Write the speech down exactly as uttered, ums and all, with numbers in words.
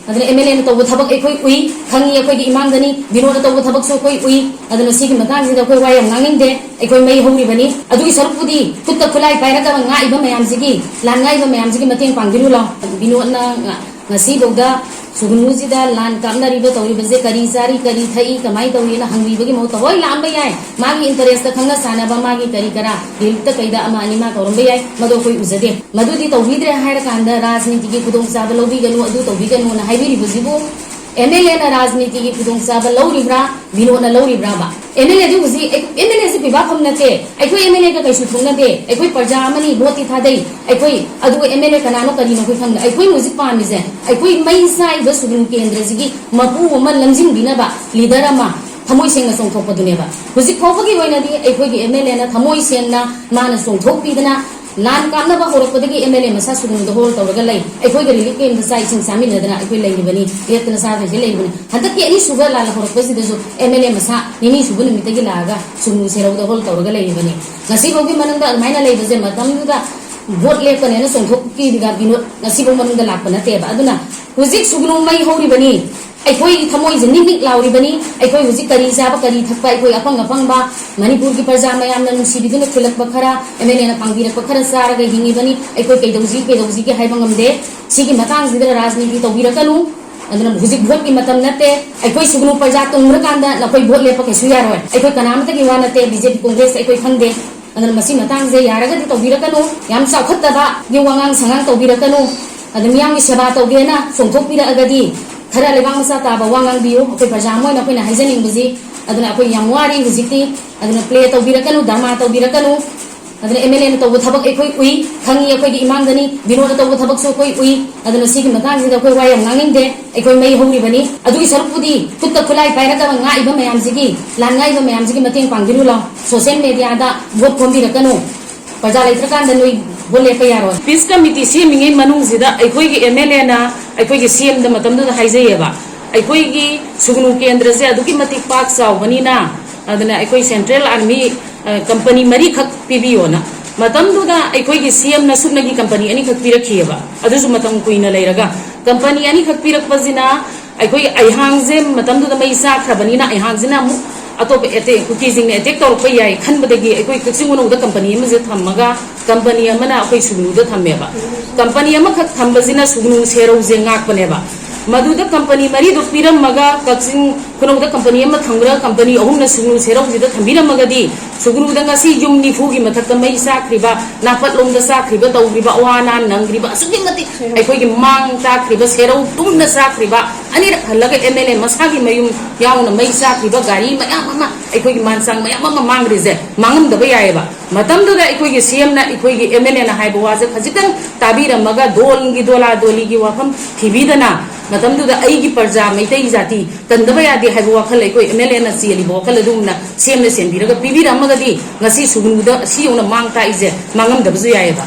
ꯑꯗꯨꯅ M L ꯑꯦꯅ ꯇꯧꯕ ꯊꯕꯛ ꯑꯩꯈꯣꯏ ꯎꯏ, ꯈꯪꯉꯤ, ꯑꯩꯈꯣꯏꯒꯤ ꯏꯃꯥꯡꯗꯅꯤ꯫ ꯕꯤꯅꯣꯗꯅ ꯇꯧꯕ ꯊꯕꯛꯁꯨ ꯑꯩꯈꯣꯏ ꯎꯏ꯫ ꯑꯗꯨꯅ ꯁꯤꯒꯤ ꯃꯇꯥꯡꯁꯤꯗ ꯑꯩꯈꯣꯏ ꯋꯥ ꯌꯥꯝ ꯉꯥꯡꯅꯤꯡꯗꯦ꯫ ꯑꯩꯈꯣꯏ ꯃꯩ ꯍꯧꯔꯤꯕꯅꯤ꯫ ꯑꯗꯨꯒꯤ ꯁꯔꯨꯛꯄꯨꯗꯤ ꯈꯨꯠꯇ ꯈꯨꯠꯂꯥꯏ ꯄꯥꯏꯔꯒ ꯉꯥꯛꯏꯕ ꯃꯌꯥꯝꯁꯤꯒꯤ, ꯂꯥꯟ ꯉꯥꯛꯏꯕ ꯃꯌꯥꯝꯁꯤꯒꯤ ꯃꯇꯦꯡ ꯄꯥꯡꯕꯤꯔꯨ ꯂꯥꯎ꯫ ꯕꯤꯅꯣꯗꯅ ꯉ-, ꯉꯁꯤꯐꯥꯎꯗ ꯁꯨꯒꯅꯨꯁꯤꯗ ꯂꯥꯟ ꯀꯥꯞꯅꯔꯤꯕ ꯇꯧꯔꯤꯕꯁꯦ ꯀꯔꯤ ꯆꯥꯔꯤ, ꯀꯔꯤ ꯊꯛꯏ, ꯀꯃꯥꯏꯅ ꯇꯧꯔꯤꯅ ꯍꯪꯕꯤꯕꯒꯤ ꯃꯍꯨꯠꯇ, ꯍꯣꯏ, ꯂꯥꯛꯑꯝꯕ ꯌꯥꯏ, ꯃꯥꯒꯤ interest ꯈꯪꯅ ꯆꯥꯟꯅꯕ, ꯃꯥꯒꯤ ꯀꯔꯤ ꯀꯔꯥ relief ꯇ ꯀꯩꯗ ꯑꯃ ꯑꯅꯤ ꯃꯥ ꯇꯧꯔꯝꯕ ꯌꯥꯏ, ꯃꯗꯨ ꯑꯩꯈꯣꯏ ꯎꯖꯗꯦ꯫ ꯃꯗꯨꯗꯤ ꯇꯧꯕꯤꯗ꯭ꯔꯦ ꯍꯥꯏꯔꯀꯥꯟꯗ ꯔꯥꯖꯅꯤꯇꯤꯒꯤ ꯈꯨꯗꯣꯡꯆꯥꯕ ꯂꯧꯕꯤꯒꯅꯨ, ꯑꯗꯨ ꯇꯧꯕꯤꯒꯅꯨꯅ ꯍꯥꯏꯕꯤꯔꯤꯕꯁꯤꯕꯨ ꯑꯦꯝ ꯑꯦꯜ ꯑꯦꯅ ꯔꯥꯖꯅꯤꯇꯤꯒꯤ ꯈꯨꯗꯣꯡꯆꯥꯕ ꯂꯧꯔꯤꯕ꯭ꯔꯥ, ꯕꯤꯅꯣꯗꯅ ꯂꯧꯔꯤꯕ꯭ꯔꯥꯕ? ꯑꯦꯝ ꯑꯦꯜ ꯑꯦꯗꯤ ꯍꯧꯖꯤꯛ, ꯑꯦꯝ ꯑꯦꯜ ꯑꯦꯁꯤ ꯄꯤꯕꯥ ꯐꯝ ꯅꯠꯇꯦ꯫ ꯑꯩꯈꯣꯏ ꯑꯦꯝ ꯑꯦꯜ ꯑꯦꯒ ꯀꯩꯁꯨ ꯊꯣꯛꯅꯗꯦ꯫ ꯑꯩꯈꯣꯏ ꯄ꯭ꯔꯖꯥ ꯑꯃꯅꯤ, ꯚꯣꯠꯇꯤ ꯊꯥꯗꯩ꯫ ꯑꯩꯈꯣꯏ, ꯑꯗꯨꯒ ꯑꯦꯝ ꯑꯦꯜ ꯑꯦ ꯀꯅꯥꯅꯣ ꯀꯔꯤꯅꯣ ꯑꯩꯈꯣꯏ ꯈꯪꯗꯦ꯫ ꯑꯩꯈꯣꯏꯅ ꯍꯧꯖꯤꯛ ꯄꯥꯝꯃꯤꯁꯦ, ꯑꯩꯈꯣꯏ ꯃꯩ ꯆꯥꯏꯕ ꯁꯨꯒꯅꯨ ꯀꯦꯟꯗ꯭ꯔꯁꯤꯒꯤ ꯃꯄꯨ ꯑꯃ ꯂꯝꯖꯤꯡꯕꯤꯅꯕ leader ꯑꯃ ꯊꯃꯣꯏ ꯁꯦꯡꯅ ꯆꯣꯡꯊꯣꯛꯄꯗꯨꯅꯦꯕ꯫ ꯍꯧꯖꯤꯛ ꯐꯥꯎꯕꯒꯤ ꯑꯣꯏꯅꯗꯤ ꯑꯩꯈꯣꯏꯒꯤ ꯑꯦꯝ ꯑꯦꯜ ꯑꯦꯅ ꯊꯃꯣꯏ ꯁꯦꯡꯅ ꯃꯥꯅ ꯆꯣꯡꯊꯣꯛꯄꯤꯗꯅ, ꯂꯥꯟ ꯀꯥꯞꯅꯕ ꯍꯧꯔꯛꯄꯗꯒꯤ ꯑꯦꯝ ꯑꯦꯜ ꯑꯦ ꯃꯁꯥ ꯁꯨꯒꯅꯨꯗ ꯍꯣꯜ ꯇꯧꯔꯒ ꯂꯩ꯫ ꯑꯩꯈꯣꯏꯒ relief camp ꯇ ꯆꯥꯛ ꯏꯁꯤꯡ ꯆꯥꯃꯤꯟꯅꯗꯅ ꯑꯩꯈꯣꯏ ꯂꯩꯔꯤꯕꯅꯤ, ꯂꯦꯞꯇꯅ ꯆꯥꯗ꯭ꯔꯤꯁꯦ ꯂꯩꯔꯤꯕꯅꯤ꯫ ꯍꯟꯗꯛꯀꯤ ꯑꯅꯤꯁꯨꯕ ꯂꯥꯟ ꯍꯧꯔꯛꯄꯁꯤꯗꯁꯨ ꯑꯦꯝ ꯑꯦꯜ ꯑꯦ ꯃꯁꯥ ꯅꯤꯅꯤ ꯁꯨꯕ ꯅꯨꯃꯤꯠꯇꯒꯤ ꯂꯥꯛꯑꯒ ꯁꯨꯒꯅꯨ ꯁꯦꯔꯧꯗ ꯍꯣꯜ ꯇꯧꯔꯒ ꯂꯩꯔꯤꯕꯅꯤ꯫ ꯉꯁꯤꯐꯥꯎꯒꯤ ꯃꯅꯨꯡꯗ ꯑꯗꯨꯃꯥꯏꯅ ꯂꯩꯕꯁꯦ ꯃꯇꯝꯗꯨꯗ ꯚꯣꯠ ꯂꯦꯞꯀꯅꯦꯅ ꯆꯣꯡꯊꯣꯛꯈꯤꯕ ꯕꯤꯅꯣꯗ ꯉꯁꯤꯐꯥꯎ ꯃꯅꯨꯡꯗ ꯂꯥꯛꯄ ꯅꯠꯇꯦꯕ꯫ ꯑꯗꯨꯅ ꯍꯧꯖꯤꯛ ꯁꯨꯒꯅꯨ ꯃꯩ ꯍꯧꯔꯤꯕꯅꯤ꯫ ꯑꯩꯈꯣꯏꯒꯤ ꯊꯃꯣꯏꯁꯦ ꯅꯤꯛ ꯅꯤꯛ ꯂꯥꯎꯔꯤꯕꯅꯤ꯫ ꯑꯩꯈꯣꯏ ꯍꯧꯖꯤꯛ ꯀꯔꯤ ꯆꯥꯕ, ꯀꯔꯤ ꯊꯛꯄ, ꯑꯩꯈꯣꯏ ꯑꯐꯪ ꯑꯐꯪꯕ ꯃꯅꯤꯄꯨꯔꯒꯤ ꯄ꯭ꯔꯖꯥ ꯃꯌꯥꯝꯅ ꯅꯨꯡꯁꯤꯕꯤꯗꯨꯅ ꯊꯤꯜꯂꯛꯄ ꯈꯔ, ꯑꯦꯝ ꯑꯦꯜ ꯑꯦꯅ ꯄꯥꯡꯕꯤꯔꯛꯄ ꯈꯔ ꯆꯥꯔꯒ ꯍꯤꯡꯉꯤꯕꯅꯤ꯫ ꯑꯩꯈꯣꯏ ꯀꯩꯗꯧꯁꯤ, ꯀꯩꯗꯧꯁꯤꯒꯦ ꯍꯥꯏꯕ ꯉꯝꯗꯦ꯫ ꯁꯤꯒꯤ ꯃꯇꯥꯡꯁꯤꯗ ꯔꯥꯖꯅꯤꯇꯤ ꯇꯧꯕꯤꯔꯛꯀꯅꯨ꯫ ꯑꯗꯨꯅ ꯍꯧꯖꯤꯛ ꯚꯣꯠꯀꯤ ꯃꯇꯝ ꯅꯠꯇꯦ꯫ ꯑꯩꯈꯣꯏ ꯁꯨꯒꯅꯨ ꯄ꯭ꯔꯖꯥ ꯇꯨꯝꯈ꯭ꯔꯀꯥꯟꯗ ꯅꯈꯣꯏ ꯚꯣꯠ ꯂꯦꯞꯄ ꯀꯩꯁꯨ ꯌꯥꯔꯣꯏ꯫ ꯑꯩꯈꯣꯏ ꯀꯅꯥꯃꯠꯇꯒꯤ ꯋꯥ ꯅꯠꯇꯦ, ꯕꯤ ꯖꯦ ꯄꯤ, ꯀꯣꯡꯒ꯭ꯔꯦꯁ ꯑꯩꯈꯣꯏ ꯈꯪꯗꯦ꯫ ꯑꯗꯨꯅ ꯃꯁꯤ ꯃꯇꯥꯡꯁꯦ ꯌꯥꯔꯒꯗꯤ ꯇꯧꯕꯤꯔꯛꯀꯅꯨ꯫ ꯌꯥꯝ ꯆꯥꯎꯈꯠꯇꯕꯒꯤ ꯋꯥꯉꯥꯡ ꯁꯉꯥꯡ ꯇꯧꯕꯤꯔꯛꯀꯅꯨ꯫ ꯑꯗꯨ ꯃꯤꯌꯥꯝꯒꯤ ꯁꯦꯕꯥ ꯇꯧꯒꯦꯅ ꯆꯣꯡꯊꯣꯛꯄꯤꯔꯛꯑꯒꯗꯤ ꯈꯔ ꯂꯩꯕꯥꯛ ꯃꯆꯥ ꯇꯥꯕ ꯋꯥ ꯉꯥꯡꯕꯤꯌꯨ꯫ ꯑꯩꯈꯣꯏ ꯄ꯭ꯔꯖꯥ ꯑꯃ ꯑꯣꯏꯅ ꯑꯩꯈꯣꯏꯅ ꯍꯥꯏꯖꯅꯤꯡꯕꯁꯤ, ꯑꯗꯨꯅ ꯑꯩꯈꯣꯏ ꯌꯥꯝ ꯋꯥꯔꯤ ꯍꯧꯖꯤꯛꯇꯤ꯫ ꯑꯗꯨꯅ play ꯇꯧꯕꯤꯔꯛꯀꯅꯨ, ꯙꯔꯃꯥ ꯇꯧꯕꯤꯔꯛꯀꯅꯨ꯫ ꯑꯗꯨꯅ ꯑꯦꯝ ꯑꯦꯜ ꯑꯦꯅ ꯇꯧꯕ ꯊꯕꯛ ꯑꯩꯈꯣꯏ ꯎꯏ, ꯈꯪꯉꯤ, ꯑꯩꯈꯣꯏꯒꯤ ꯏꯃꯥꯡꯗꯅꯤ꯫ ꯕꯤꯅꯣꯗꯅ ꯇꯧꯕ ꯊꯕꯛꯁꯨ ꯑꯩꯈꯣꯏ ꯎꯏ꯫ ꯑꯗꯨꯅ ꯁꯤꯒꯤ ꯃꯇꯥꯡꯁꯤꯗ ꯑꯩꯈꯣꯏ ꯋꯥ ꯌꯥꯝ ꯉꯥꯡꯅꯤꯡꯗꯦ꯫ ꯑꯩꯈꯣꯏ ꯃꯩ ꯍꯧꯔꯤꯕꯅꯤ꯫ ꯑꯗꯨꯒꯤ ꯁꯔꯨꯛꯄꯨꯗꯤ ꯈꯨꯠꯇ ꯈꯨꯠꯂꯥꯏ ꯄꯥꯏꯔꯒ ꯉꯥꯛꯏꯕ ꯃꯌꯥꯝꯁꯤꯒꯤ, ꯂꯥꯟ ꯉꯥꯛꯏꯕ ꯃꯌꯥꯝꯁꯤꯒꯤ ꯃꯇꯦꯡ ꯄꯥꯡꯕꯤꯔꯨ ꯂꯥꯎ꯫ Social media ꯗ ꯚꯣꯠ ꯈꯣꯝꯕꯤꯔꯛꯀꯅꯨ꯫ ꯄ꯭ꯔꯖꯥ ꯂꯩꯇ꯭ꯔꯀꯥꯟꯗ ꯅꯣꯏ ꯚꯣꯠ ꯂꯦꯞꯄ ꯌꯥꯔꯣꯏ꯫ Peace Committee ꯁꯦꯝꯃꯤꯉꯩ ꯃꯅꯨꯡꯁꯤꯗ ꯑꯩꯈꯣꯏꯒꯤ ꯑꯦꯝ ꯑꯦꯜ ꯑꯦꯅ ꯑꯩꯈꯣꯏꯒꯤ ꯁꯤ ꯑꯦꯝꯗ ꯃꯇꯝꯗꯨꯗ ꯍꯥꯏꯖꯩꯌꯦꯕ, ꯑꯩꯈꯣꯏꯒꯤ ꯁꯨꯒꯅꯨ ꯀꯦꯟꯗ꯭ꯔꯁꯦ ꯑꯗꯨꯛꯀꯤ ꯃꯇꯤꯛ ꯄꯥꯛ ꯆꯥꯎꯕꯅꯤꯅ, ꯑꯗꯨꯅ ꯑꯩꯈꯣꯏ Central Army, ꯑ, company ꯃꯔꯤꯈꯛ ꯄꯤꯕꯤꯌꯣꯅ꯫ ꯃꯇꯝꯗꯨꯗ ꯑꯩꯈꯣꯏꯒꯤ ꯁꯤ ꯑꯦꯝꯅ ꯁꯨꯞꯅꯒꯤ company ꯑꯅꯤꯈꯛ ꯄꯤꯔꯛꯈꯤꯑꯕ, ꯑꯗꯨꯁꯨ ꯃꯇꯝ ꯀꯨꯏꯅ ꯂꯩꯔꯒ꯫ ꯀꯝꯄꯅꯤ ꯑꯅꯤꯈꯛ ꯄꯤꯔꯛꯄꯁꯤꯅ ꯑꯩꯈꯣꯏ ꯑꯩꯍꯥꯡꯁꯦ ꯃꯇꯝꯗꯨꯗ ꯃꯩ ꯆꯥꯛꯈ꯭ꯔꯕꯅꯤꯅ, ꯑꯩꯍꯥꯡꯁꯤꯅ ꯑꯃꯨꯛ ꯑꯇꯣꯞꯄ ꯑꯦꯇꯦꯛ, ꯀꯨꯀꯤꯁꯤꯡꯅ ꯑꯦꯇꯦꯛ ꯇꯧꯔꯛꯄ ꯌꯥꯏ ꯈꯟꯕꯗꯒꯤ ꯑꯩꯈꯣꯏ ꯀꯛꯆꯤꯡ ꯈꯨꯅꯧꯗ ꯀꯝꯄꯅꯤ ꯑꯃꯁꯦ ꯊꯝꯃꯒ, ꯀꯝꯄꯅꯤ ꯑꯃꯅ ꯑꯩꯈꯣꯏ ꯁꯨꯒꯅꯨꯗ ꯊꯝꯃꯦꯕ꯫ ꯀꯝꯄꯅꯤ ꯑꯃꯈꯛ ꯊꯝꯕꯁꯤꯅ ꯁꯨꯒꯅꯨ ꯁꯦꯔꯧꯁꯦ ꯉꯥꯛꯄꯅꯦꯕ꯫ ꯃꯗꯨꯗ ꯀꯝꯄꯅꯤ ꯃꯔꯤꯗꯣ ꯄꯤꯔꯝꯃꯒ, ꯀꯛꯆꯤꯡ ꯈꯨꯅꯧꯗ ꯀꯝꯄꯅꯤ ꯑꯃ ꯊꯝꯈ꯭ꯔꯒ ꯀꯝꯄꯅꯤ ꯑꯍꯨꯝꯅ ꯁꯨꯒꯅꯨ ꯁꯦꯔꯧꯁꯤꯗ ꯊꯝꯕꯤꯔꯝꯃꯒꯗꯤ, ꯁꯨꯒꯅꯨꯗ ꯉꯁꯤ ꯌꯨꯝ ꯅꯤꯐꯨꯒꯤ ꯃꯊꯛꯇ ꯃꯩ ꯆꯥꯛꯈ꯭ꯔꯤꯕ, ꯅꯥꯐꯠꯂꯣꯝꯗ ꯆꯥꯛꯈ꯭ꯔꯤꯕ, ꯇꯧꯈ꯭ꯔꯤꯕ, ꯑꯋꯥ ꯑꯅꯥ ꯅꯪꯈ꯭ꯔꯤꯕ, ꯑꯁꯨꯛꯀꯤ ꯃꯇꯤꯛ ꯑꯩꯈꯣꯏꯒꯤ ꯃꯥꯡ ꯇꯥꯛꯈ꯭ꯔꯤꯕ, ꯁꯦꯔꯧ ꯇꯨꯝꯅ ꯆꯥꯛꯈ꯭ꯔꯤꯕ, ꯑꯅꯤꯔꯛ ꯍꯜꯂꯒ ꯑꯦꯝ ꯑꯦꯜ ꯑꯦ ꯃꯁꯥꯒꯤ ꯃꯌꯨꯝ ꯌꯥꯎꯅ ꯃꯩ ꯆꯥꯛꯈꯤꯕ, ꯒꯥꯔꯤ ꯃꯌꯥꯝ ꯑꯃ, ꯑꯩꯈꯣꯏꯒꯤ ꯃꯥꯟ ꯆꯥꯡ ꯃꯌꯥꯝ ꯑꯃ ꯃꯥꯡꯈ꯭ꯔꯤꯁꯦ ꯃꯥꯡꯉꯝꯗꯕ ꯌꯥꯏꯑꯕ꯫ ꯃꯇꯝꯗꯨꯗ ꯑꯩꯈꯣꯏꯒꯤ ꯁꯤ ꯑꯦꯝꯅ, ꯑꯩꯈꯣꯏꯒꯤ ꯑꯦꯝ ꯑꯦꯜ ꯑꯦꯅ ꯍꯥꯏꯕ ꯋꯥꯁꯦ ꯈꯖꯤꯛꯇꯪ ꯇꯥꯕꯤꯔꯝꯃꯒ, ꯗꯣꯜꯒꯤ ꯗꯣꯂꯥ ꯗꯣꯂꯤꯒꯤ ꯋꯥꯐꯝ ꯊꯤꯕꯤꯗꯅ, ꯃꯇꯝꯗꯨꯗ ꯑꯩꯒꯤ ꯄ꯭ꯔꯖꯥ ꯃꯩꯇꯩ ꯖꯥꯇꯤ ꯀꯟꯗꯕ ꯌꯥꯗꯦ ꯍꯥꯏꯕ ꯋꯥꯈꯜ ꯑꯩꯈꯣꯏ ꯑꯦꯝ ꯑꯦꯜ ꯑꯦꯅ ꯆꯦꯜꯂꯤꯕ ꯋꯥꯈꯜ ꯑꯗꯨꯒꯨꯝꯅ ꯁꯤ ꯑꯦꯝꯅ ꯆꯦꯟꯕꯤꯔꯒ ꯄꯤꯕꯤꯔꯝꯃꯒꯗꯤ, ꯉꯁꯤ ꯁꯨꯒꯅꯨꯗ ꯑꯁꯤ ꯌꯧꯅ ꯃꯥꯡ ꯇꯥꯛꯏꯁꯦ ꯃꯥꯡꯉꯝꯗꯕꯁꯨ ꯌꯥꯏꯑꯕ꯫